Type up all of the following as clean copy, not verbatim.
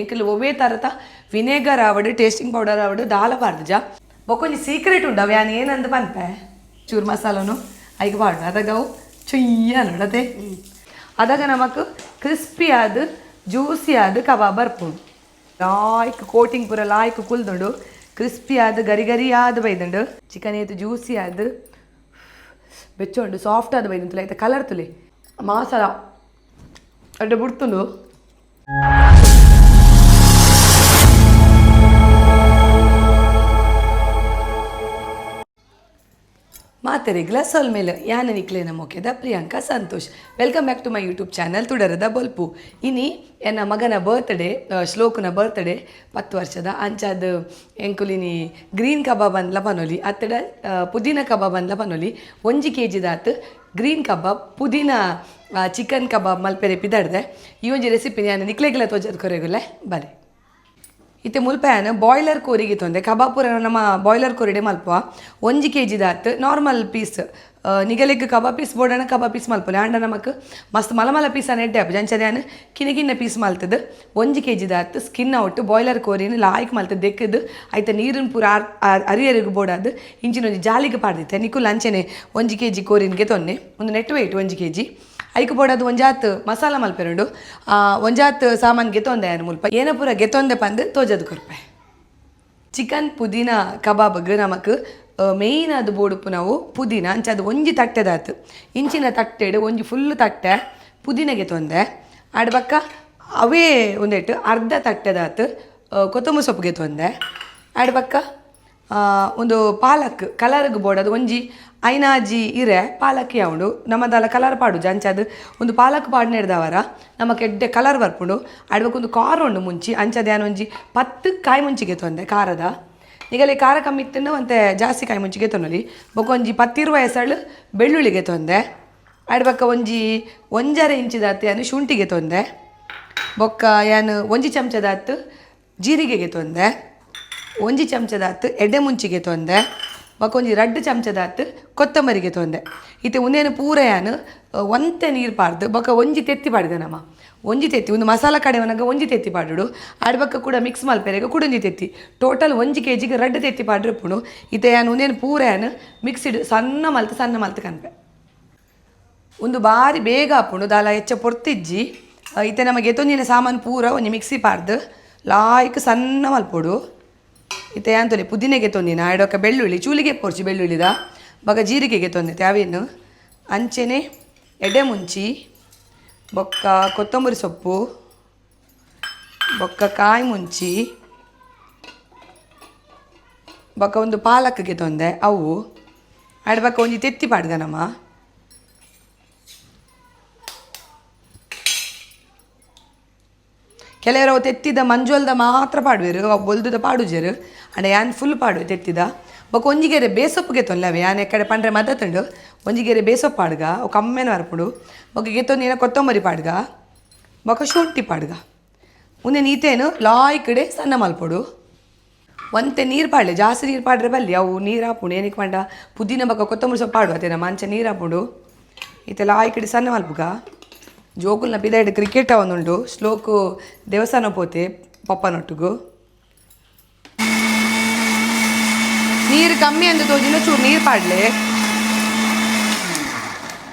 ಎಂಕಲ್ ಒವ್ವೇ ತರತ ವಿನೇಗರ್ ಆವಡ್, tasting powder ಆವಡ್ ದಾಲ ಪಾಡ್ದುಜ. ಬೊಕೊಂಜಿ ಸೀಕ್ರೆಟ್ ಉಂಡು, ಅವು ಯಾನ್ ಏನಂದ್ ಪನ್ಪೆ. ಚೂರು ಮಸಾಲನು ಐಕ್ ಪಾಡು, ಅದಾಗ ಅವು ಚುಯ್ಯ ನೋಡತೆ. ಅದಾಗ ನಮಕ್ ಕ್ರಿಸ್ಪಿ ಆದ್ ಜ್ಯೂಸಿ ಆದ್ ಕಬಾಬ್ ಬರ್ಪುಂಡು. ಲಾಯ್ಕ್ ಕೋಟಿಂಗ್ ಪೂರ ಲಾಯ್ಕ್ ಕುಲ್ದುಂಡು, ಕ್ರಿಸ್ಪಿ ಆದ್ ಗರಿ ಗರಿ ಆದ್ ಬೈದುಂಡು. ಚಿಕನ್ ಏತ್ ಜ್ಯೂಸಿ ಆದ್ ಬೆಚ್ಚ ಉಂಡು, ಸಾಫ್ಟ್ ಆದ್ ಬೈದುಂಡು. ಐತ ಕಲರ್ ತುಲೆ, ಮಸಾಲ ಅಡ್ಡೆ ಬುಡ್ತುಂಡು. ಮಾತೆರೆಗ್ಲ ಸೊಲ್ಮೆಲ್. ಯಾನ್ ನಿಕ್ಲೆನ ಮೊಕೆದ Priyanka Santosh. Welcome back to my YouTube channel ತುಡರದ ಬೊಲ್ಪು. ಇನಿ ಎನ್ನ ಮಗನ ಬರ್ತ್ಡೇ, ಶ್ಲೋಕನ ಬರ್ತ್ಡೇ, 10 ವರ್ಷದ. ಅಂಚಾದ್ ಎಂಕುಲಿನಿ ಗ್ರೀನ್ ಕಬಾಬ್ ಅಂದ್ಲ ಪನೊಲಿ, ಅತ್ತಡ ಪುದೀನ ಕಬಾಬ್ ಅಂದ್ಲ ಪನೊಲಿ. 1 ಕೆ ಜಿದಾತ್ ಗ್ರೀನ್ ಕಬಾಬ್, ಪುದೀನ ಚಿಕನ್ ಕಬಾಬ್ ಮಲ್ಪೆರೆ ಪಿದಡ್ದೆ. ಈ ಒಂಜಿ ರೆಸಿಪಿ ಯಾನ್ ನಿಕ್ಲೆಗ್ಲ ತೋಜಾದ್ ಕೊರೆಗುಲ್ಲೆ, ಬಲೆ. ಇತ್ತೆ ಮುಲ್ಪ ಯಾನ್ ಬಾಯ್ಲರ್ ಕೋರಿಗೆ ತೊಂದೆ. ಕಬಾಬ್ ಪೂರ ನಮ್ಮ ಬಾಯ್ಲರ್ ಕೋರಿಡೆ ಮಲ್ಪುವ. 1 ಕೆ ಜಿದಾತ್ ನಾರ್ಮಲ್ ಪೀಸ್. ನಿಗಲೆಗ್ ಕಬಾಬ್ ಪೀಸ್ ಬೋಡಣ ಕಬಾಬ್ ಪೀಸ್ ಮಲ್ಪೊಲಿ, ಆಂಡ ನಮಕ್ ಮಸ್ತ್ ಮಲ್ಲ ಮಲ್ಲ ಪೀಸ್ ಎಡ್ಡೆ ಆಪುಜಿ. ಅಂಚನೆ ಯಾನ್ ಕಿನ್ನ ಕಿನ್ನ ಪೀಸ್ ಮಲ್ತದು 1 ಕೆ ಜಿದಾತ್ ಸ್ಕಿನ್ ಔಟ್ ಬಾಯ್ಲರ್ ಕೋರಿನ್ ಲಾಯ್ಕ್ ಮಲ್ತದು ದೆಕ್ಕದು ಐತ ನೀರಿನ ಪೂರ ಅರಿಯರಿಗ್ ಬೋಡಾದ್ ಇಂಚಿನ ಒಂಜಿ ಜಾಲಿಗೆ ಪಾಡ್ದಿತ್ತೆ. ನಿಕುಲು ಅಂಚನೆ 1 ಕೆ ಜಿ ಕೋರಿನ್ಗೆ ತೊನ್ನೆ. ಒಂದು ನೆಟ್ ವೆಯ್ಟ್ 1 ಕೆ ಜಿ. ಐಕ್ ಬೋಡಾದ್ ಒಂಜಾತ್ ಮಸಾಲ ಮಲ್ಪೆರುಂಡು, ಒಂಜಾತ್ ಸಾಮಾನ್ ಗೆತೊಂದೆ. ಯಾನ್ ಮುಲ್ಪ ಏನ ಪೂರ ಗೆತೊಂದೆ ಪಂದ್ ತೋಜದ್ ಕೊರ್ಪೆ. ಚಿಕನ್ ಪುದೀನ ಕಬಾಬ್ಗ್ ನಮಕ್ ಮೇಯ್ನ್ ಆದ್ ಬೋಡುಪ್ಪುನವು ಪುದೀನ. ಅಂಚಾದ್ ಒಂಜಿ ತಟ್ಟೆದಾತ್, ಇಂಚಿನ ತಟ್ಟೆಡ್ ಒಂಜಿ ಫುಲ್ ತಟ್ಟೆ ಪುದೀನ ಗೆತೊಂದೆ. ಆಡ್ ಬೊಕ್ಕ ಅವೇ ಉಂದೆಟ್ ಅರ್ಧ ತಟ್ಟೆದಾತ್ ಕೊತ್ತಂಬರಿ ಸೊಪ್ಪು ಗೆತೊಂದೆ. ಆಡ್ ಬೊಕ್ಕ ಒಂದು ಪಾಲಕ್ ಕಲರ್ಗ್ ಬೋಡಾದ್ ಒಂಜಿ ಐನಾಜಿ ಇರೆ ಪಾಲಕ್ ಯಾವುಂಡು. ನಮದಾಲ ಕಲರ್ ಪಾಡುಜ, ಅಂಚಾದ್ ಒಂದು ಪಾಲಕ್ ಪಾಡ್ನೆಡ್ದವರ ನಮಕ್ ಎಡ್ಡೆ ಕಲರ್ ಬರ್ಪುಂಡು. ಆಡ್ ಬೊಕ್ಕ ಒಂದು ಖಾರ ಉಂಡು ಮುಂಚಿ, ಅಂಚಾದ್ ಯಾನ್ ಒಂಜಿ 10 ಕಾಯಿ ಮುಂಚಿಗೆ ಗೆತೊಂದೆ ಖಾರದ. ನಿಗಲೆ ಖಾರ ಕಮ್ಮಿ ಇತ್ತಂಡ ಒಂತೆ ಜಾಸ್ತಿ ಕಾಯಿ ಮುಂಚಿಗೆ ಗೆತೊನೊಲಿ. ಬೊಕ್ಕ ಒಂಜಿ 10-20 ಎಸಳು ಬೆಳ್ಳುಳ್ಳಿ ಗೆತೊಂದೆ. ಆಡ್ ಬೊಕ್ಕ ಒಂಜಿ 1.5 ಇಂಚಿದಾತ್ ಯಾನ್ ಶುಂಠಿ ಗೆತೊಂದೆ. ಬೊಕ್ಕ ಯಾನ್ 1 ಚಮಚದಾತ್ ಜೀರಿಗೆ ಗೆತೊಂದೆ, 1 ಚಮಚದಾತ್ ಎಡ್ಡೆ ಮುಂಚಿಗೆ ಗೆತೊಂದೆ, ಬೊಕ್ಕ ಒಂಜಿ 2 ಚಮಚದಾತ್ ಕೊತ್ತಂಬರಿಗೆ ಗೆತೊಂದೆ. ಇತ್ತೆ ಉಂದೆನ್ ಪೂರ ಯಾನ್ ಒಂತೆ ನೀರು ಪಾಡ್ದು ಬೊಕ್ಕ ಒಂಜಿ ತೆತ್ತಿ ಪಾಡ್ದೆ. ನಮ ಒಂಜಿ ತೆತ್ತಿ ಒಂದು ಮಸಾಲ ಕಡೆವನಾಗ ಒಂಜಿ ತೆತ್ತಿ ಪಾಡುಡು. ಆಡ್ ಬೊಕ್ಕ ಕೂಡ ಮಿಕ್ಸ್ ಮಲ್ಪೆರೆಗ್ ಕೂಡ ಒಂಜಿ ತೆತ್ತಿ. ಟೋಟಲ್ 1 ಕೆ ಜಿಗೆ 2 ತೆತ್ತಿ ಪಾಡ್ರೆ ಉಪ್ಪುಂಡು. ಇತ್ತೆ ಯಾನ್ ಉಂದೆನ್ ಪೂರ ಯಾನ್ ಮಿಕ್ಸಿಡ್ ಸಣ್ಣ ಮಲ್ತ್ ಸಣ್ಣ ಮಲ್ತ್ ಕನ್ಪೆ. ಒಂದು ಬಾರಿ ಬೇಗ ಆಪುಂಡು, ದಾಲ ಹೆಚ್ಚ ಪೊರ್ತಿಜ್ಜಿ. ಇತ್ತೆ ನಮಗೆ ಎತ್ತೊಂಜಿನ ಸಾಮಾನು ಪೂರ ಒಂಜಿ ಮಿಕ್ಸಿ ಪಾಡ್ದು ಲಾಯ್ಕ್ ಸಣ್ಣ ಮಲ್ಪೊಡು. ಇತ್ತೆ ಯಾಂತೊಲಿ ಪುದೀನೆಗೆ ತೊಂದಿನ, ಆಡೊಕ್ಕ ಬೆಳ್ಳುಳ್ಳಿ ಚೂಲಿಗೆ ಪೊರ್ಚಿ ಬೆಳ್ಳುಳ್ಳಿದ, ಬೊಕ್ಕ ಜೀರಿಗೆಗೆ ತೊಂದಿತ್ತೆ ಅವೇನು, ಅಂಚೆನೆ ಎಡೆ ಮುಂಚಿ, ಬೊಕ್ಕ ಕೊತ್ತಂಬರಿ ಸೊಪ್ಪು, ಬೊಕ್ಕ ಕಾಯಿ ಮುಂಚಿ, ಬೊಕ್ಕ ಒಂದು ಪಾಲಕ್ಗೆ ತೊಂದೆ ಅವು. ಆಡ್ ಬೊಕ್ಕ ಒಂಜಿ ತೆತ್ತಿ ಪಾಡ್ದ ನಮ್ಮ. ಕೆಲವರು ಅವು ತೆತ್ತಿದ ಮಂಜೊಲ್ದ ಮಾತ್ರ ಪಾಡುವೆರು, ಅವು ಬೊಲ್ದುದ ಪಾಡುಜೆರು. ಅಂಡ ಯಾನ್ ಫುಲ್ ಪಾಡುವೆ ತೆತ್ತಿದ. ಬೊಕ್ಕ ಒಂಜಿ ಗೆರೆ ಬೇಸೊಪ್ಪುಗೆ ತೊಲ್ಲವೆ ಯಾನ್ ಎಕ್ಕಡೆ ಪಂಡ್ರೆ ಮದತುಂಡು. ಒಂಜಿ ಗೆರೆ ಬೇಸೊಪ್ಪು ಪಾಡ್ಗ, ಅವು ಕಮ್ಮೆನ ಬರ್ಪುಂಡು. ಬೊಕ್ಕ ಗೆತ್ತೊಂದಿನ ಕೊತ್ತಂಬರಿ ಪಾಡ್ಗ, ಬೊಕ್ಕ ಶುಂಠಿ ಪಾಡ್ಗ. ಉಂದೆನ್ ಈತೇನು ಲಾಯ್ಕಡೆ ಸಣ್ಣ ಮಲ್ಪೊಡು. ಒಂತೆ ನೀರು ಪಾಡ್ಲೆ, ಜಾಸ್ತಿ ನೀರು ಪಾಡ್ರೆ ಬಲ್ಲಿ, ಅವು ನೀರು ಹಾಪುಂಡು. ಏನಕ್ಕೆ ಪಂಡ ಪುದೀನ ಬೊಕ್ಕ ಕೊತ್ತಂಬರಿ ಸೊಪ್ಪು ಪಾಡುವ ಅತ್ತೇನ ಮಂಚ ನೀರು ಹಾಪುಂಡು. ಈತೆ ಲಾಯ್ಕಡೆ ಸಣ್ಣ ಮಲ್ಪುಗ. ಜೋಕುಲ್ನ ಪಿದಾಯ್ಡ್ ಕ್ರಿಕೆಟ್ ಅವನುಂಡು. ಶ್ಲೋಕು ದೇವಸ್ಥಾನ ಪೋತೆ ಪಪ್ಪನೊಟ್ಟುಗು. ನೀರು ಕಮ್ಮಿ ಅಂದ ತೋಜಿನ ಚೂರು ನೀರು ಪಾಡ್ಲೆ.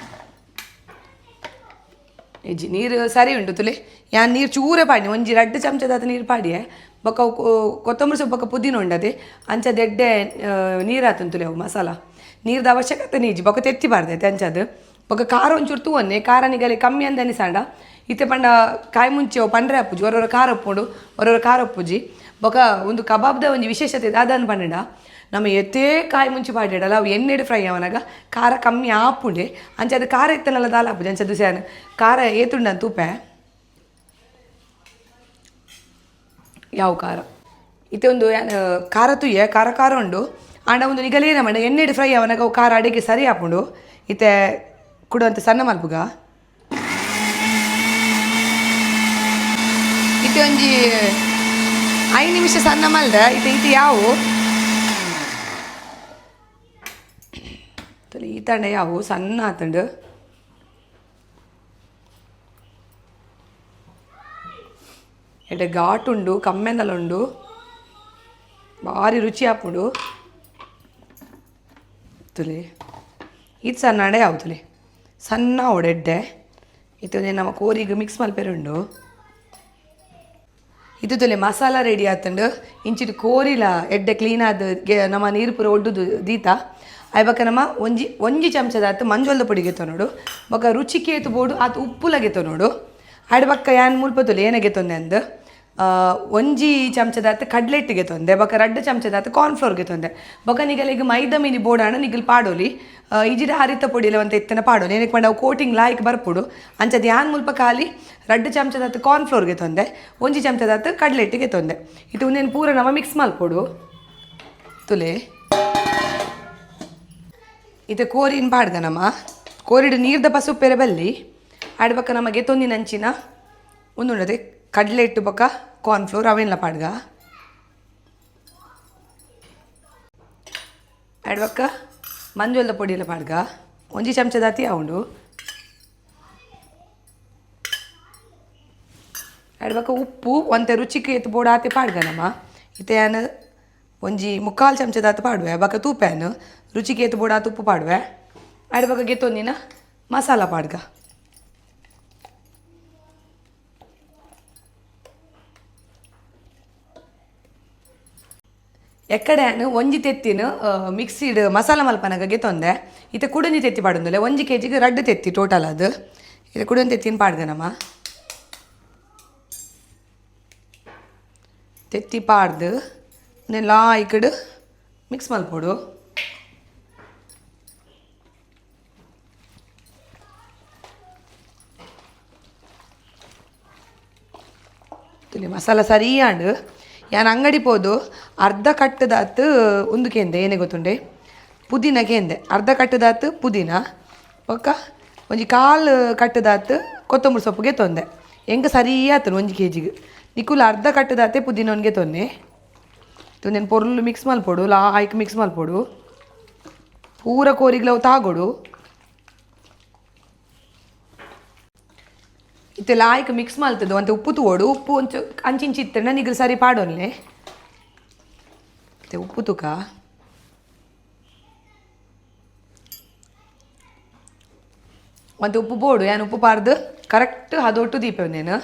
ಇಜ್ಜಿ, ನೀರು ಸರಿ ಉಂಟು ತುಲೆ. ಯಾನ್ ನೀರು ಚೂರೆ ಪಾಡಿ, ಒಂಜಿ 2 ಚಮಚದಾತ ನೀರು ಪಾಡಿಯೆ. ಬೊಕ್ಕ ಕೊತ್ತಂಬರಿ ಸೊಪ್ಪು ಬೊಕ್ಕ ಪುದೀನ ಉಂಡದೆ, ಅಂಚದ ಎಡ್ಡೆ ನೀರು ಆತುಂತುಲೆ. ಅವು ಮಸಾಲ ನೀರ್ದ ಅವಶ್ಯಕತೆ ಇಜ್ಜಿ. ಬೊಕ್ಕ ತೆತ್ತಿ ಪಾಡ್ದೈತೆ ಅಂಚದು. ಬೊಕ್ಕ ಖಾರ ಒಂಚೂರು ತೂವನ್ನೆ, ಖಾರ ನಿಗಲೆ ಕಮ್ಮಿ ಅಂದ ಅನಿಸಾಂಡ. ಇತ್ತೆ ಪಂಡ ಕಾಯಿ ಮುಂಚೆ ಅವು ಪಂಡ್ರೆ ಆಪುಜಿ, ಒರೊರ ಖಾರ ಉಪ್ಪುಂಡು, ಒರೊರ ಖಾರ ಉಪ್ಪುಜಿ. ಬೊಕ್ಕ ಒಂದು ಕಬಾಬ್ದ ಒಂಜಿ ವಿಶೇಷತೆ ದಾದನ್ ಪಂಡ, ನಮ್ಮ ಎತ್ತೇ ಕಾಯಿ ಮುಂಚೆ ಪಾಡಿಡಲ್ಲ, ಅವು ಎಣ್ಣೆಡ್ ಫ್ರೈ ಅವನಾಗ ಖಾರ ಕಮ್ಮಿ ಆಪುಂಡೆ. ಅಂಚೆ ಅದು ಖಾರ ಇತ್ತನಲ್ಲ ದಾಲ ಆಪುಜಿ. ಅಂಚೆ ಸ್ಯಾನ್ ಖಾರ ಏತುಂಡ ತೂಪೆ ಯಾವ ಖಾರ. ಇತ್ತೆ ಒಂದು ಯಾನ್ ಖಾರ ತುಯ್ಯ, ಖಾರ ಖಾರ ಉಂಡು. ಆಂಡ ಒಂದು ನಿಗಲೇನ ಮಂಡ ಎಣ್ಣೆಡ್ ಫ್ರೈ ಅವನಾಗ ಅವು ಖಾರ ಅಡಿಗೆ ಸರಿ ಆಪುಂಡು. ಇತ್ತೆ ಕುಡುವಂತ ಸಣ್ಣ ಮಲ್ಪುಗ. ಇತ್ತೆ ಒಂಜಿ 5 ನಿಮಿಷ ಸಣ್ಣ ಮಲ್ದ. ಇತ್ತೆ ಇತ್ತೆ ಯಾವು ಈ ತಂಡ ಯಾವು ಸಣ್ಣ ಆತುಂಡು. ಎಡ್ಡೆ ಘಾಟುಂಡು, ಕಮ್ಮೆನಲುಂಡು, ಭಾರಿ ರುಚಿ ಆಪುಂಡು. ತುಲೆ ಇದು ಸಣ್ಣಡೆ ಆವು ತುಲೆ ಸಣ್ಣ ಆವೊಡು ಎಡ್ಡೆ. ಇತ್ತೆ ಒಂಜಿ ನಮ್ಮ ಕೋರಿಗೆ ಮಿಕ್ಸ್ ಮಲ್ಪೆರೆ ಉಂಡು. ಇದು ತುಲೆ ಮಸಾಲ ರೆಡಿ ಆತುಂಡು. ಇಂಚಿಡ್ ಕೋರಿಲ ಎಡ್ಡೆ ಕ್ಲೀನ್ ಆದ್ ನಮ್ಮ ನೀರು ಪೂರ ಒಡ್ಡುದು ದೀತ. ಆಯ್ ಬೊಕ್ಕ ನಮ್ಮ ಒಂಜಿ ಒಂಜಿ ಚಮಚದಾತ್ ಮಂಜೊಲ್ದ ಪೊಡಿ ಗೆತೊನೊಡು. ಬೊಕ್ಕ ರುಚಿಕೇತು ಬೋಡು ಆತ್ ಉಪ್ಪುಲ ಗೆತೊನೊಡು. ಆಯ್ಡ್ ಬೊಕ್ಕ ಯಾನ್ ಮುಲ್ಪ ತುಲೆ ಏನ ಗೆತೊಂದೆ ಅಂದ್, ಒಂಜಿ ಚಮಚದಾತ್ ಕಡ್ಲೆ ಹಿಟ್ಟು ಗೆತೊಂದೆ, ಬೊಕ್ಕ 2 ಚಮಚದಾತ್ ಕಾರ್ನ್ಫ್ಲೋರ್ ಗೆತೊಂದೆ. ಬೊಕ್ಕ ನಿಗಲಿಗ್ ಮೈದಾ ಮಿನಿ ಬೋಡಾಂಡ ನಿಗಲ್ ಪಾಡೊಲಿ, ಇಜಿಡ ಹರಿತ ಪೊಡಿಲ ಒಂತೆ ಇತ್ತನ ಪಾಡೊಲಿ. ಏನಕ್ಕೆ ಪಂಡ ಅವು ಕೋಟಿಂಗ್ ಲಾಯ್ಕ್ ಬರ್ಪುಡು. ಅಂಚದ ಯಾನ್ ಮುಲ್ಪ ಖಾಲಿ 2 ಚಮಚದಾತ್ ಕಾರ್ನ್ಫ್ಲೋರ್ ಗೆತೊಂದೆ, 1 ಚಮಚದಾತ್ ಕಡ್ಲೆ ಹಿಟ್ಟು ಗೆತೊಂದೆ. ಇತ್ತೆ ಉಂದೆನ್ ಪೂರ ನಮ ಮಿಕ್ಸ್ ಮಲ್ಪೊಡು. ತುಲೆ ಇತ್ತೆ ಕೋರಿನ್ ಪಾಡ್ಗ ನಮ ಕೋರಿಡ್ ನೀರ್ದ ಪಸುಪ್ಪೆರೆ ಬಲ್ಲಿ. ಆಡ್ ಬೊಕ್ಕ ನಮ ಗೆತೊಂದಿನ ಅಂಚಿನ ಉಂದುಂಡದೆ ಕಡಲೆ ಹಿಟ್ಟು ಬೊಕ್ಕ ಕಾರ್ನ್ಫ್ಲೋರ್ ಅವೆನ್ಲ ಪಾಡ್ಗ. ಆಡ್ ಬೊಕ್ಕ ಮಂಜೊಲ್ದ ಪೊಡಿಲ ಪಾಡ್ಗ, ಒಂಜಿ ಚಮಚದಾತಿ ಆವುಂಡು. ಆಡ್ ಬೊಕ್ಕ ಉಪ್ಪು ಒಂತೆ ರುಚಿಕ್ ಏತ್ ಬೋಡು ಆತೆ ಪಾಡ್ಗ ನಮ. ಇತ್ತೆ ಯಾನ್ ಒಂಜಿ 3/4 ಚಮಚದಾತ್ ಪಾಡುವೆ. ಬೊಕ್ಕ ತೂಪೆನ್ ರುಚಿಕ್ ಏತ್ ಬೋಡು ಆತ್ ಉಪ್ಪು ಪಾಡುವೆ. ಆಡ್ ಬೊಕ್ಕ ಗೆತೊಂದಿನ ಮಸಾಲ ಪಾಡ್ಗ. ಎಕ್ಕಡೆ ಯಾನ್ ಒಂಜಿ ತೆತ್ತಿನ ಮಿಕ್ಸಿಡ್ ಮಸಾಲ ಮಲ್ಪನಗ ಗೆತೊಂದೆ. ಇತ್ತೆ ಕುಡೊಂಜಿ ತೆತ್ತಿ ಪಾಡೊಂದುಲ್ಲೆ. 1 ಕೆಜಿಗ್ 2 ತೆತ್ತಿ ಟೋಟಲ್ ಅದು. ಇತ್ತೆ ಕುಡೊಂಜಿ ತೆತ್ತಿನ ಪಾಡ್ಗ ನಮ. ತೆತ್ತಿ ಪಾಡ್ದು ಉಂದೆನ್ ಲಾಯ್ಕಡ್ ಮಿಕ್ಸ್ ಮಲ್ಪೊಡು. ಮಸಾಲ ಸರಿ ಆಂಡ್. ಯಾನ್ ಅಂಗಡಿ ಪೋದು ಅರ್ಧ ಕಟ್ಟದಾತ್ ಉಂದು ಕೇಂದೆ, ಏನೇ ಗೊತ್ತುಂಡೆ ಪುದೀನ ಕೇಂದೆ. ಅರ್ಧ ಕಟ್ಟದಾತ್ ಪುದೀನ ಬೊಕ್ಕ ಒಂಜಿ ಕಾಲು ಕಟ್ಟದಾತ್ ಕೊತ್ತಂಬರಿ ಸೊಪ್ಪುಗೆ ತೊಂದೆ. ಎಂಕ್ ಸರಿ ಆತುಂಡು 1 ಕೆಜಿಗ್. ನಿಕುಲು ಅರ್ಧ ಕಟ್ಟದಾತೆ ಪುದೀನ ಒಂಗೆ ತೊನ್ನೆ. ಉಂದೆನ್ ಪೊರ್ಲು ಮಿಕ್ಸ್ ಮಲ್ಪೊಡು, ಲಾಯ್ಕ್ ಮಿಕ್ಸ್ ಮಲ್ಪೊಡು. ಪೂರ ಕೋರಿಗ್ಲ ಅವು ತಾಗೊಡು. ಇತ್ತೆ ಲಾಯ್ಕ್ ಮಿಕ್ಸ್ ಮಲ್ತದು ಒಂತೆ ಉಪ್ಪು ತೂವೊಡು. ಉಪ್ಪು ಒಂಚು ಅಂಚಿಂಚಿ ಇತ್ತಂಡ ನಿಗಲ್ ಸರಿ ಪಾಡೊನ್ಲೆ. ಇತ್ತೆ ಉಪ್ಪು ತೂಕ. ಒಂತೆ ಉಪ್ಪು ಬೋಡು. ಯಾನ್ ಉಪ್ಪು ಪಾಡ್ದು ಕರೆಕ್ಟ್ ಹದೊಟ್ಟು ದೀಪೆ ಉಂದೆನ್.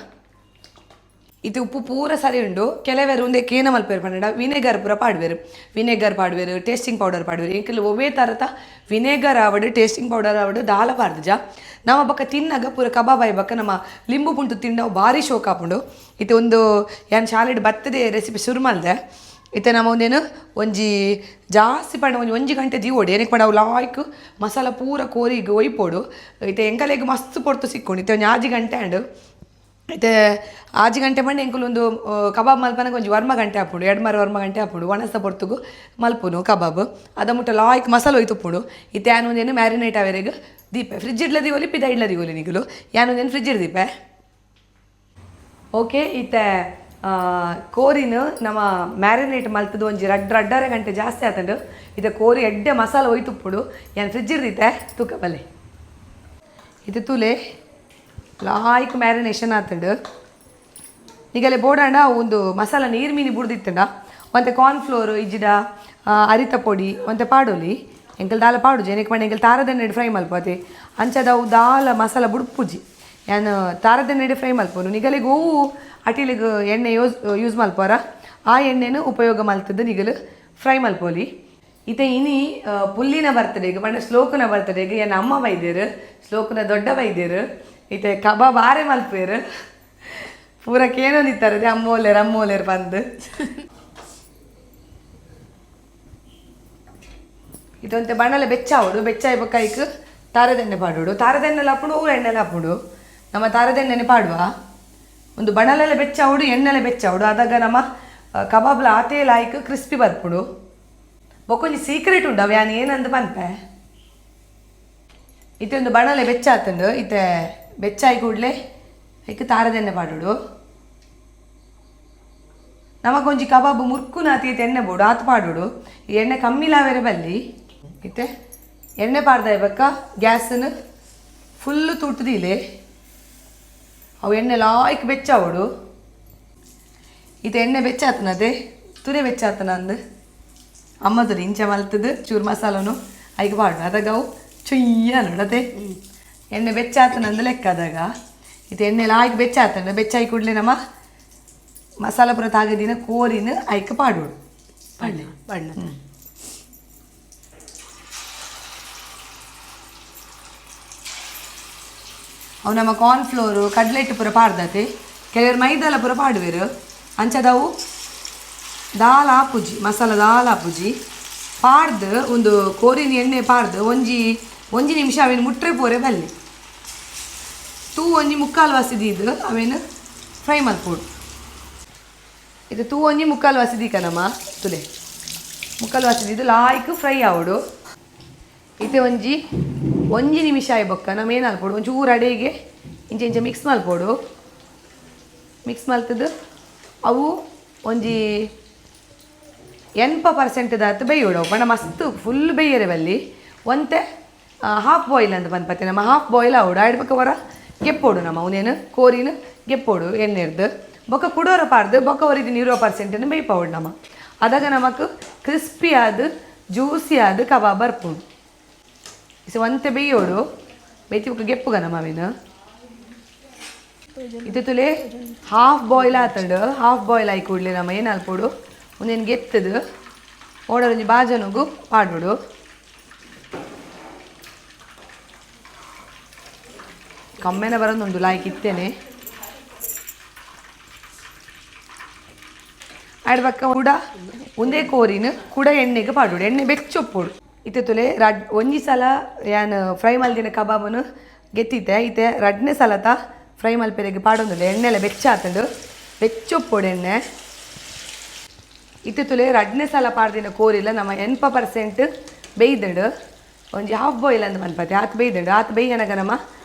ಇತ್ತೆ ಉಪ್ಪು ಪೂರ ಸರಿ ಉಂಡು. ಕೆಲವೆರ್ ಉಂದೆಕ್ ಏನ ಮಲ್ಪೆರ್ ಪಂಡ ವಿನೆಗರ್ ಪೂರ ಪಾಡ್ವೆರ್. ವಿನೆಗರ್ ಪಾಡ್ವೆರ್, ಟೇಸ್ಟಿಂಗ್ ಪೌಡರ್ ಪಾಡ್ವೆರ್. ಎಂಕುಲು ಒವ್ವೇ ತರತ ವಿನೆಗರ್ ಆವಡ್ ಟೇಸ್ಟಿಂಗ್ ಪೌಡರ್ ಆವಡ್ ದಾಲ ಪಾಡ್ದುಜ. ನಮ ಬೊಕ್ಕ ತಿನ್ನಗ ಪೂರ ಕಬಾಬ್ ಆಯಿ ಬೊಕ್ಕ ನಮ್ಮ ಲಿಂಬು ಪುಂಟು ತಿಂಡ ಭಾರಿ ಶೋಕ್ ಆಪುಂಡು. ಇತ್ತೆ ಒಂದು ಯಾನ್ ಶಾಲೆಡ್ ಬತ್ತದೆ ರೆಸಿಪಿ ಶುರು ಮಲ್ದೆ. ಇತ್ತೆ ನಮ ಒಂದೇನು ಒಂಜಿ ಜಾಸ್ತಿ ಪಂಡ ಒಂಜಿ ಒಂಜಿ ಗಂಟೆ ದೀವೊಡು. ಏನಕ್ಕೆ ಪಂಡ ಅವು ಲಾಯ್ಕ್ ಮಸಾಲ ಪೂರ ಕೋರಿಗ್ ಒಯ್ಪೊಡು. ಇತ್ತೆ ಎಂಕಲೆಗ್ ಮಸ್ತ್ ಪೊರ್ತು ಸಿಕ್ಕೊಂಡು. ಇತ್ತೆ ಒಂಜಿ 6 ಗಂಟೆ ಆಂಡ್. ಇತ್ತೆ 6 ಗಂಟೆ ಪಂಡ ಎಂಕುಲು ಒಂದು ಕಬಾಬ್ ಮಲ್ಪನಗ ಒಂಜಿ ವರ್ಮ ಗಂಟೆ ಆಪುಂಡು, ಎಡ್ಮರ ವರ್ಮ ಗಂಟೆ ಆಪುಂಡು. ಒಣಸ್ದ ಪೊರ್ತುಗು ಮಲ್ಪುನು ಕಬಾಬ್. ಅದ ಮುಟ್ಟ ಲಾಯ್ಕ್ ಮಸಾಲ ಒಯ್ತುಪ್ಪುಂಡು. ಇತ್ತೆ ಯಾನ್ ಒಂದೇನು ಮ್ಯಾರಿನೇಟ್ ಆವರೆಗ್ ದೀಪೆ. ಫ್ರಿಜ್ ಇಡ್ಲ ದೀವೊಲಿ, ಪಿದ ಇಡ್ಲ ದೀವೊಲಿ ನಿಗುಲು. ಯಾನ್ ಒಂದೇನು ಫ್ರಿಜ್ ದೀಪೆ. ಓಕೆ, ಇತ್ತೆ ಕೋರಿನ ನಮ್ಮ ಮ್ಯಾರಿನೇಟ್ ಮಲ್ತದು ಒಂಜಿ ರಡ್ಡರೆ ಗಂಟೆ ಜಾಸ್ತಿ ಆತುಂಡು. ಇತ್ತೆ ಕೋರಿ ಎಡ್ಡೆ ಮಸಾಲ ಒಯ್ತುಪ್ಪುಂಡು. ಯಾನ್ ಫ್ರಿಜ್ ಇರ್ದಿತ್ತೆ ತೂಕ ಬಲ್ಲೆ. ಇತ್ತೆ ತೂಲೆ ಲಾಯ್ಕ್ ಮ್ಯಾರಿನೇಷನ್ ಆತುಂಡು. ನಿಗಲೆ ಬೋಡಾಂಡ ಒಂದು ಮಸಾಲ ನೀರು ಮೀನಿ ಬುಡ್ದಿತ್ತಂಡ ಒಂತೆ ಕಾರ್ನ್ಫ್ಲೋರ್ ಇಜ್ಜಿಡ ಅರಿತ ಪೊಡಿ ಒಂತೆ ಪಾಡೊಲಿ. ಎಂಕಲ್ ದಾಲ ಪಾಡುಜಿ. ಏನಕ್ಕೆ ಪಂಡ ಎಂಕಲ್ ತಾರದೆಣ್ಣೆಡ್ ಫ್ರೈ ಮಲ್ಪತಿ. ಅಂಚದ ಅವು ದಾಲ ಮಸಾಲ ಬುಡ್ಪುಜಿ. ಯಾನ್ ತಾರದೆಣ್ಣೆಡ್ ಫ್ರೈ ಮಲ್ಪೊನು. ನಿಗಲಿಗ್ ಒವು ಅಟಿಲಿಗ್ ಎಣ್ಣೆ ಯೂಸ್ ಯೂಸ್ ಮಲ್ಪರ ಆ ಎಣ್ಣೆನು ಉಪಯೋಗ ಮಲ್ತದ್ದು ನಿಗಲು ಫ್ರೈ ಮಲ್ಪೊಲಿ. ಇತ್ತೆ ಇನಿ ಪುಲ್ಲಿನ ಬರ್ತಡೆಗ್ ಪಂಡ ಶ್ಲೋಕನ ಬರ್ತಡೆಗ್ ಎನ್ನ ಅಮ್ಮ ಬೈದೆರ್, ಶ್ಲೋಕನ ದೊಡ್ಡ ಬೈದೆರ್. ಇತ್ತೆ ಕಬಾಬ್ ಆರೆ ಮಲ್ಪೇರು. ಪೂರ ಕೇನೊಂದಿತ್ತಾರೆ ಅಮ್ಮೋಲೇರ್ ಅಮ್ಮೋಲೇರ್ ಬಂದು. ಇದೊಂತೆ ಬಣ್ಣಲೆ ಬೆಚ್ಚ ಆವೊಡು. ಬೆಚ್ಚ ಆಯಿ ಐಕ್ ತಾರದೆಣ್ಣೆ ಪಾಡೋಡು. ತಾರದೆಣ್ಣೆಲ ಹಾಪುಂಡು, ಹೂವು ಎಣ್ಣೆಲ ಹಾಪುಂಡು. ನಮ್ಮ ತಾರದೆಣ್ಣೆನೆ ಪಾಡುವ. ಒಂದು ಬಣಲೆಲ್ಲ ಬೆಚ್ಚ ಆವೊಡು, ಎಣ್ಣೆಲೆ ಬೆಚ್ಚ ಆವೊಡು. ಅದಾಗ ನಮ್ಮ ಕಬಾಬ್ಲ ಆತೇ ಲಾಯ್ಕ್ ಕ್ರಿಸ್ಪಿ ಬರ್ಪುಂಡು. ಬೊಕ್ಕೊಂಜಿ ಸೀಕ್ರೆಟ್ ಉಂಡು, ಅವು ಯಾನ್ ಏನಂದ್ ಪನ್ಪೆ. ಇತ್ತೆ ಒಂದು ಬಣಲೆ ಬೆಚ್ಚ ಆತುಂಡು. ಇತ್ತೆ ಬೆಚ್ಚ ಆಯಿ ಕೂಡಲೇ ಐಕ್ ತಾರದೆಣ್ಣೆ ಪಾಡೋಡು. ನಮಗೊಂಜಿ ಕಬಾಬ್ ಮುರ್ಕುನಾತಿ ಎಣ್ಣೆ ಬೋಡು ಆತು ಪಾಡೋಡು. ಈ ಎಣ್ಣೆ ಕಮ್ಮಿಲಾವೆರೆ ಬಲ್ಲಿ. ಇತ್ತೆ ಎಣ್ಣೆ ಪಾಡ್ದ ಬೊಕ್ಕ ಗ್ಯಾಸನ್ನು ಫುಲ್ಲು ತುಟ್ಟುದಿಲೆ. ಅವು ಎಣ್ಣೆ ಲಾಯ್ಕ್ ಬೆಚ್ಚಾವೊಡು. ಇದು ಎಣ್ಣೆ ಬೆಚ್ಚಾತನದೆ ತುರೆ ಬೆಚ್ಚಾತನ ಅಂದು ಅಮ್ಮ ತುರಿ ಇಂಚ ಮಲ್ತದು ಚೂರು ಮಸಾಲನು ಐಕ್ ಪಾಡು ಅದಾಗ ಅವು ಚುಯ್ಯ ನೋಡತೆ ಎಣ್ಣೆ ಬೆಚ್ಚಾತನಂದು ಲೆಕ್ಕ ಅದಾಗ ಇದು ಎಣ್ಣೆ ಲಾಯ್ಕ್ ಬೆಚ್ಚಾತಂಡ ಬೆಚ್ಚಾಯಿ ಕೂಡಲೇ ನಮ್ಮ ಮಸಾಲ ಪೂರ ತಾಗದಿನ ಕೋರಿನ ಐಕ್ ಪಾಡೋಡು ಪಾಡಲಿ. ಬಣ್ಣ. ಅವು ನಮ್ಮ ಕಾರ್ನ್ ಫ್ಲೋರು ಕಡಲೆ ಹಿಟ್ಟು ಪೂರ ಪಾಡ್ದತೆ. ಕೆಲವರು ಮೈದಾಲ ಪೂರ ಪಾಡುವೆರು. ಅಂಚದವು ದಾಲ್ ಆಪುಜಿ, ಮಸಾಲ ದಾಲ್ ಆಪುಜಿ. ಪಾಡ್ದು ಒಂದು ಕೋರಿನ ಎಣ್ಣೆ ಪಾಡ್ದು ಒಂಜಿ ಒಂಜಿ ನಿಮಿಷ ಅವೇನು ಮುಟ್ರೆ ಪೋರೆ ಬಲ್ಲೆ. ತೂ ಒಂಜಿ ಮುಕ್ಕಾಲು ವಾಸಿದೀದು ಅವೇನು ಫ್ರೈ ಮಲ್ಪೋಡು. ಇದು ತೂ ಒಂಜಿ ಮುಕ್ಕಾಲು ವಾಸಿದೀಕ ನಮ್ಮ ತುಲೆ ಮುಕ್ಕಾಲು ವಾಸಿದೀದು ಲಾಯ್ಕ್ ಫ್ರೈ ಆವಡು. ಇತ್ತೆ ಒಂಜಿ ಒಂಜಿ ನಿಮಿಷ ಆಯ್ ಬೊಕ್ಕ ನಮ್ಮ ಏನು ಅಲ್ಪೋಡು, ಒಂಚೂರು ಅಡೆಗೆ ಇಂಚ ಇಂಚ ಮಿಕ್ಸ್ ಮಲ್ಪೋಡು. ಮಿಕ್ಸ್ ಮಲ್ತದ್ದು ಅವು ಒಂಜಿ 80% ದಾತ್ ಬೇಯೋಡು ಅವು. ಪಂಡ ಮಸ್ತ್ ಫುಲ್ ಬೇಯರೆ ಬಲ್ಲಿ, ಒಂತೆ ಹಾಫ್ ಬಾಯ್ಲ್ ಅಂತ ಪನ್ಪತ್ತೆ ನಮ್ಮ. Half boil ಆವಡು. ಆಯ್ಡ್ ಬೊಕ್ಕ ಹೊರ ಗೆಪ್ಪೋಡು ನಮ್ಮ ಅವನೇನು ಕೋರಿನ ಗೆಪ್ಪೋಡು ಎಣ್ಣೆರ್ದು. ಬೊಕ್ಕ ಕುಡೋರ ಪಾರ್ದು ಬೊಕ್ಕ ಹೊರಿದಿನ 20% ಬೇಯ್ಪಾವಡು ನಮ್ಮ. ಅದಾಗ ನಮಕ್ ಕ್ರಿಸ್ಪಿ ಆದ್ ಜ್ಯೂಸಿ ಆದ್ ಕಬಾಬ್ ಬರ್ಪುಂಡು. ಇಸ ಒಂತೆ ಬೇಯೋಡು. ಬೇಯ್ತಿ ಬೊಕ್ಕ ಗೆಪ್ಪುಗ ನಮ್ಮ ಅವೇನು. ಇದು ತುಲೆ ಹಾಫ್ ಬಾಯ್ಲ್ ಆತಂಡು. ಹಾಫ್ ಬಾಯ್ಲ್ ಆಯಿ ಕೂಡಲೇ ನಮ್ಮ ಏನು ಅಲ್ಪೋಡು, ಒಂದೇನು ಗೆತ್ತದು ಓಡರೊಂಜಿ ಬಾಜನಗು ಪಾಡೋಡು. ಕಮ್ಮೆನ ಬರೋದುಂಡು ಲಾಯ್ಕ್ ಇತ್ತೇನೆ. ಆಡ್ ಬಕ್ಕ ಕೂಡ ಒಂದೇ ಕೋರಿನ ಕೂಡ ಎಣ್ಣೆಗೆ ಪಾಡೋಡು. ಎಣ್ಣೆ ಬೆಚ್ಚೊಪ್ಪೋಡು. ಇತ್ತೆ ತುಲೆ ರಡ್ ಒಂಜಿ ಸಲ ಯಾನ್ ಫ್ರೈ ಮಲ್ದಿನ ಕಬಾಬನು ಗೆತ್ತಿತ್ತೆ. ಇತ್ತೆ ರಡ್ನೇ ಸಲತ ಫ್ರೈ ಮಲ್ಪೆರೆಗೆ ಪಾಡೊಂದುಲ್ಲೆ. ಎಣ್ಣೆಲ್ಲ ಬೆಚ್ಚ ಆತಂಡು, ಬೆಚ್ಚೊಪ್ಪೋಡು ಎಣ್ಣೆ. ಇತ್ತೆ ತುಲೆ ರಡ್ನೇ ಸಲ ಪಾಡ್ದಿನ ಕೋರಿಲ್ಲ ನಮ್ಮ 80% ಬೇಯ್ದಂಡು. ಒಂಜಿ ಹಾಫ್ ಬಾಯ್ಲ್ ಅಂದ್ ಮನ್ಪತೆ ಆತ್ ಬೇಯ್ದಂಡು. ಆತ್ ಬೇಯ್ಯನಗ ನಮ್ಮ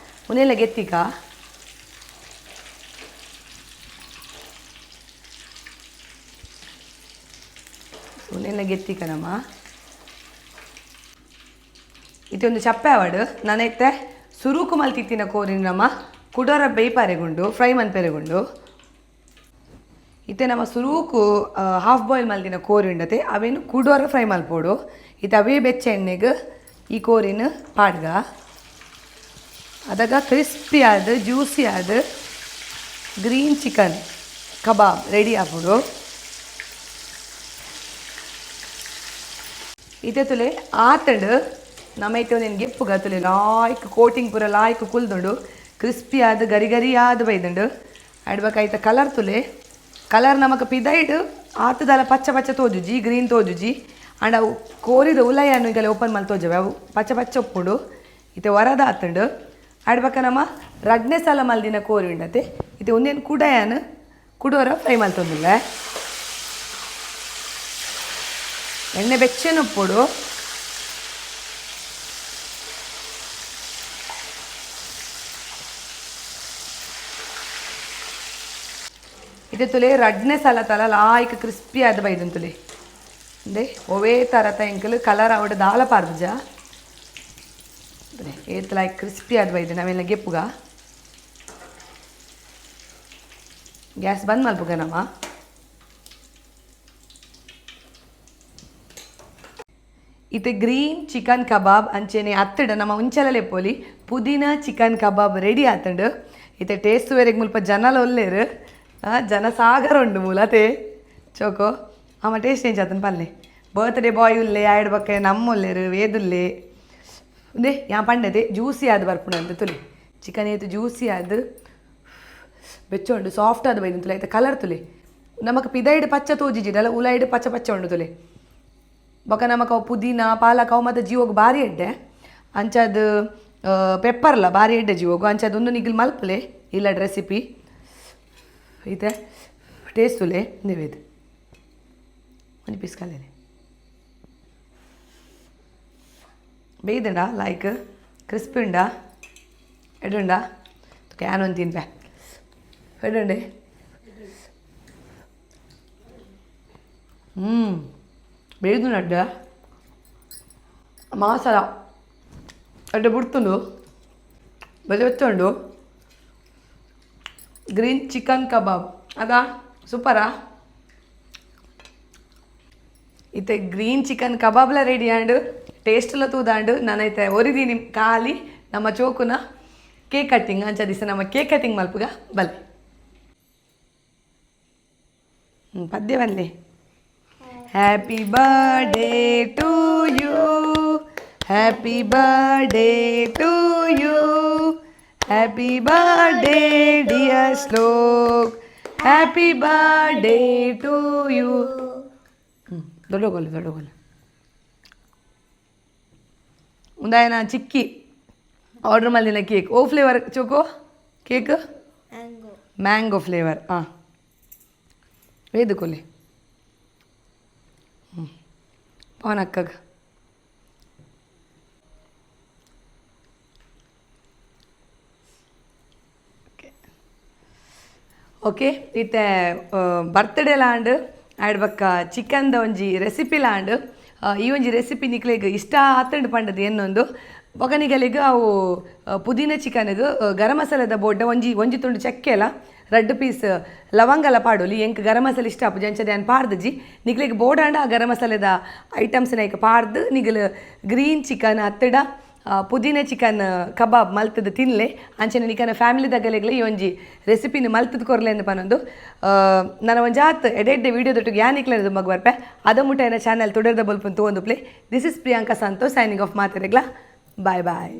ಉನೆಲ್ಲ ಗೆತ್ತಿಕ. ಉನೆಲ್ಲ ಗೆತ್ತಿಕ ನಮ್ಮ. ಇದೊಂದು ಚಪ್ಪೆ ಆವಡು. ನಾನೈತೆ ಸುರುಕು ಮಲ್ತಿತ್ತಿನ ಕೋರಿನ ನಮ್ಮ ಕುಡೋರ ಬೇಯ್ಪಾರೆಗುಂಡು ಫ್ರೈ ಮನ್ಪೆರೆಗುಂಡು. ಇತ್ತೆ ನಮ್ಮ ಸುರುಕು ಹಾಫ್ ಬಾಯ್ಲ್ ಮಲ್ದಿನ ಕೋರಿ ಉಂಡತೆ, ಅವೇನು ಕುಡೋರ ಫ್ರೈ ಮಲ್ಪೋಡು. ಇತ್ತೆ ಅವೇ ಬೆಚ್ಚ ಎಣ್ಣೆಗೆ ಈ ಕೋರಿನ ಪಾಡ್ಗ. ಅದಾಗ ಕ್ರಿಸ್ಪಿ ಆದ ಜ್ಯೂಸಿ ಆದ ಗ್ರೀನ್ ಚಿಕನ್ ಕಬಾಬ್ ರೆಡಿ ಆಪುಂಡು. ಇತ್ತೆ ತುಲೆ ಆತಂಡು ನಮ್ಮ. ಇತ್ತೆ ಒಂದೇನು ಗೆಪ್ಪುಗ ತುಲೆ ಲಾಯ್ಕ್ ಕೋಟಿಂಗ್ ಪೂರ ಲಾಯ್ಕ್ ಕುಲ್ದುಂಡು. ಕ್ರಿಸ್ಪಿ ಆದ ಗರಿ ಗರಿ ಆದ ಬೈದುಂಡು. ಆಡ್ಬೇಕಾಯ್ತ ಕಲರ್ ತುಲೆ. ಕಲರ್ ನಮಕ್ ಪಿದೈಡ್ ಆತದಲ ಪಚ್ಚ ಪಚ್ಚ ತೋಜುಜಿ, ಗ್ರೀನ್ ತೋಜುಜಿ. ಆಂಡ ಅವು ಕೋರಿದ ಉಲಯನ್ನು ಈಗಲೇ ಓಪನ್ ಮಲ್ತ್ ತೋಜವೆ, ಅವು ಪಚ್ಚ ಪಚ್ಚ ಉಪ್ಪುಂಡು. ಇತ್ತೆ ವರದ ಆತುಂಡು. ಆಡ್ಬಕ ನಮ್ಮ ರಡ್ನೇ ಸಲ ಮಲ್ದಿನ ಕೋರಿ ಉಂಡತೆ. ಇತ್ತೆ ಒಂದೇನು ಕುಡಯಾನ್ ಕುಡೋರ ಫ್ರೈ ಮಲ್ತೊಂದುಲ್ಲೆ. ಎಣ್ಣೆ ಬೆಚ್ಚನ ಉಪ್ಪುಡು. ಇತ್ತೆ ತುಲೆ ರಡ್ನೇ ಸಲ ತಲ ಲಾಯ್ಕ್ ಕ್ರಿಸ್ಪಿ ಆದ ಬೈದನ್ ತುಲೆ. ಅಂದೆ ಒವೇ ತರತ ಎಂಕಲ್ ಕಲರ್ ಆವಡ್ ದಾಲ ಪಾರ್ದುಜ. ಏತ್ ಲಾಯ್ಕ್ ಕ್ರಿಸ್ಪಿ ಆದ ಬೈದು. ನಾವೆಲ್ಲ ಗೆಪ್ಪುಗ. ಗ್ಯಾಸ್ ಬಂದ್ ಮಲ್ಪುಗ ನಮ್ಮ. ಇತ್ತೆ ಗ್ರೀನ್ ಚಿಕನ್ ಕಬಾಬ್ ಅಂಚೆನೆ ಅತ್ತಡ ನಮ್ಮ ಉಂಚಲಲೆ ಪೋಲಿ ಪುದೀನ ಚಿಕನ್ ಕಬಾಬ್ ರೆಡಿ ಆತಂಡು. ಇತ್ತೆ ಟೇಸ್ಟ್ ವೇರೆಗ್ ಮುಲ್ಪ ಜನಲ ಒಲ್ಲೇರು, ಜನ ಸಾಗರ ಉಂಡು ಮೂಲತೆ ಚೋಕೋ. ಆಮ ಟೇಸ್ಟ್ ಏಂಚ ಆತನ ಪಲ್ಲೆ. ಬರ್ತ್ಡೇ ಬಾಯ್ ಉಲ್ಲೆ, ಆಯ್ಡ್ ಬಕ್ಕ ನಮ್ಮ ಉಲ್ಲೇರು ವೇದುಲ್ಲೆ. ಉಂದೆ ಯಾ ಪಂಡತೆ ಜ್ಯೂಸಿ ಆದ್ ಬರ್ಪುಂಡು ಅಂತ ತುಲೆ. ಚಿಕನ್ ಏತು ಜ್ಯೂಸಿ ಆದ್ ಬೆಚ್ಚ ಉಂಡು, ಸಾಫ್ಟ್ ಆದ್ ಬೈದು ತುಲೆ. ಐತ ಕಲರ್ ತುಲೆ. ನಮಕ್ ಪಿದೈಡ್ ಪಚ್ಚ ತೋಜಿಜಿಡಲ್ಲ, ಉಲೈಡ್ ಪಚ್ಚ ಪಚ್ಚ ಉಂಡು ತುಲೆ. ಬೊಕ ನಮಕ್ ಅವು ಪುದೀನ ಪಾಲಕ್ ಅವು ಮಾತ ಜೀವಗ್ ಬಾರಿ ಎಡ್ಡೆ. ಅಂಚಾದ್ ಪೆಪ್ಪರ್ಲ ಬಾರಿ ಎಡ್ಡೆ ಜೀವಗ್. ಅಂಚಾದ್ ಒಂದು ನಿಗಲ್ ಮಲ್ಪಲೆ ಇಲ್ಲಡ್ ರೆಸಿಪಿ. ಇತ್ತೆ ಟೇಸ್ಟ್ ತುಲೆ ನಿವೇದ್ ಒಂಜಿ ಪೀಸ್ ಕಲ್ಲೇನೆ ಬೇಯ್ದುಂಡ ಲೈಕ್ ಕ್ರಿಸ್ಪಿ ಉಂಡಾ ಎಡ್ಡುಂಡಾ can ಒಂದು ತಿನ್ಪೆ ಎಡ್ಡುಂಡೆ. ಬೇಯ್ದು ಅಡ್ಡ ಮಸಾಲ ಅಡ್ಡ ಬುಡ್ತುಂಡು ಬಲೆ ಬೆಚ್ಚುಂಡು. ಗ್ರೀನ್ ಚಿಕನ್ ಕಬಾಬ್ ಅದಾ ಸೂಪರಾ. ಇತ್ತೆ ಗ್ರೀನ್ ಚಿಕನ್ ಕಬಾಬ್ಲ ರೆಡಿ ಆಂಡ್, ಟೇಸ್ಟ್ಲ ತೂದಾಂಡ್. ನಾನೈತೆ ಒರಿದೀನಿ ಖಾಲಿ ನಮ್ಮ ಚೋಕುನ ಕೇಕ್ ಕಟ್ಟಿಂಗ್. ಅಂಚ ದಿವಸ ನಮ್ಮ ಕೇಕ್ ಕಟ್ಟಿಂಗ್ ಮಲ್ಪುಗ ಬಲ್ಲೆ. ಪದ್ಯ ಬಲ್ಲೆ. Happy birthday to you, happy birthday to you, happy birthday dear Shlok, happy birthday to you. ದೊಡ್ಡಗೋಲು ದೊಡ್ಡಗೋಲು. ಉಂದಾಯನ ಚಿಕ್ಕಿ ಆರ್ಡರ್ ಮಲ್ದಿನ ಕೇಕ್. ಓ flavour choco cake? Mango. Mango flavour. ಹಾಂ, ವೇದುಕೊಲೆ ಪವನ್ ಅಕ್ಕಗ. ಓಕೆ, ಇತ್ತೆ ಬರ್ತ್ಡೇ ಲಾಂಡ್ ಆಯ್ಡ್ ಬಕ್ಕ ಚಿಕನ್ದ ಒಂಜಿ ರೆಸಿಪಿ ಲಾಂಡ್. ಈ ಒಂಜಿ ರೆಸಿಪಿ ನಿಕ್ಲೆಗ್ ಇಷ್ಟ ಆತಂಡ್ ಪಂಡದು ಎನ್ನೊಂದು. ಬೊಕನಿಗಲಿಗ್ ಅವು ಪುದೀನ ಚಿಕನ್ಗ್ ಗರಂ ಮಸಾಲೆದ ಬೋಡ್ಡ ಒಂಜಿ ಒಂಜಿ ತುಂಡು ಚಕ್ಕೆ ಅಲ್ಲ, ರಡ್ಡ್ ಪೀಸ್ ಲವಂಗಲ ಪಾಡೊಲಿ. ಎಂಕ್ ಗರಂ ಮಸಾಲೆ ಇಷ್ಟ ಆಪುಜಿ, ಅಂಚದ ಯಾನ್ ಪಾಡ್ದಿಜಿ. ನಿಕ್ಲೆಗ್ ಬೋಡಾಂಡ ಆ ಗರಂ ಮಸಾಲೆದ ಐಟಮ್ಸ್ ಐಕ್ ಪಾಡ್ದು ನಿಗಲ್ ಗ್ರೀನ್ ಚಿಕನ್ ಅತ್ತಡ ಪುದೀನ ಚಿಕನ್ ಕಬಾಬ್ ಮಲ್ತದ ತಿನ್ಲೆ. ಅಂಚನೆ ನಿಕನ ಫ್ಯಾಮಿಲಿ ದಗಲೆಗ್ಲ ಈ ಒಂಜಿ ರೆಸಿಪಿನ ಮಲ್ತದ ಕೊರ್ಲೆ ಅಂದ್ ಪನೊಂದು, ನನ್ನ ಒಂಜಾತ್ ಎಡೆಡ್ಡೆ ವಿಡಿಯೋ ದೊಟ್ಟಿಗೆ ಯಾನ್ ನಿಕ್ಲೆನ ದುಂಬಗ್ ಬರ್ಪೆ. ಅದ ಮುಟ್ಟ ಎನ್ನ ಚಾನಲ್ ತುಡರ್ದ ಬೊಲ್ಪುನ್ ತೂವೊಂದುಪ್ಪುಲೆ. This is Priyanka Santosh signing off. ಮಾತೆರೆಗ್ಲ bye bye.